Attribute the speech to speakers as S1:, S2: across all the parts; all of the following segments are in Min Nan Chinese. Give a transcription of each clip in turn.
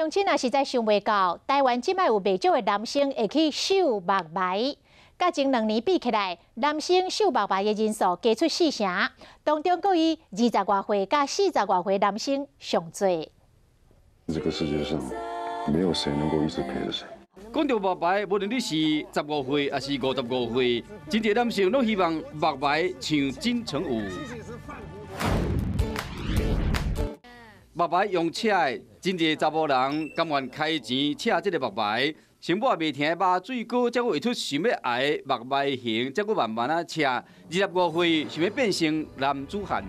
S1: 鄉親啊，實在想袂到，台灣這擺有袂少的男生會去繡目眉。佮前2年比起來，男生繡目眉的人數加出四成，當中閣以20外歲佮40外歲男生上濟。
S2: 這個世界上沒有誰能夠一直陪著誰。
S3: 講著目眉，無論你是15歲抑是55歲，真濟男性攏希望目眉像金城武。目眉用車的，真濟查埔人甘願開錢車這个目眉，想抹袂停的麻水膏，才閣畫出想欲愛的目眉形，才閣慢慢仔車。25歲想欲變成男子漢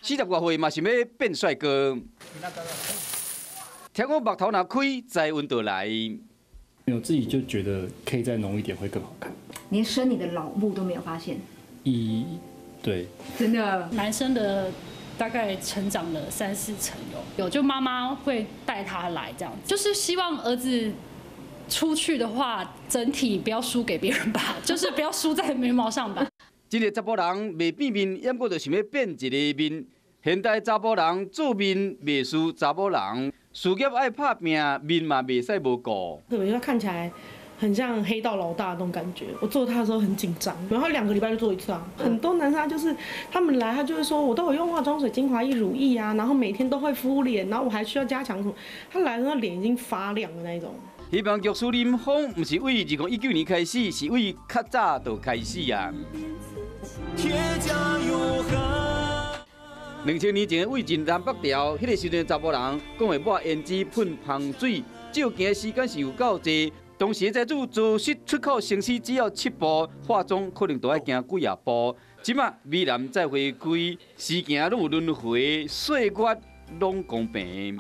S3: ，40外歲嘛想欲變帥哥。聽講目頭若開，財運就來。
S4: 我自己就覺得可以再濃一點會更好看。
S5: 連生你的老母都沒有發現。
S4: 一，對。
S5: 真的。
S6: 男生的大概成長了三四成有，就媽媽會帶他來這樣，就是希望兒子出去的話，整體不要輸給別人吧，就是不要輸在眉毛上吧。
S3: 這个查埔人袂變面，猶閣就想欲變一个面。現代查埔人做面袂輸查某人，事業愛拍拚，面嘛袂使無顧。
S7: 特別他看起來很像黑道老大那種感覺。我做他的時候很緊張，然後2個禮拜就做一次啊。很多男生就是他們來，他就會說我都有用化妝水、精華液、乳液啊，然後每天都會敷臉，然後我還需要加強什麼？他來的時候臉已經發亮的那一種。
S3: 希望玉樹臨風，毋是為2019年開始，是為較早就開始啊。2000年前魏晉南北朝，彼个時陣查埔人講會抹胭脂、噴香水，照鏡的時間是有夠濟。當時在做做實出口生死只要七步，化妝可能都愛行幾仔步。這馬美男再回歸，時行攏有輪迴，歲月攏公平。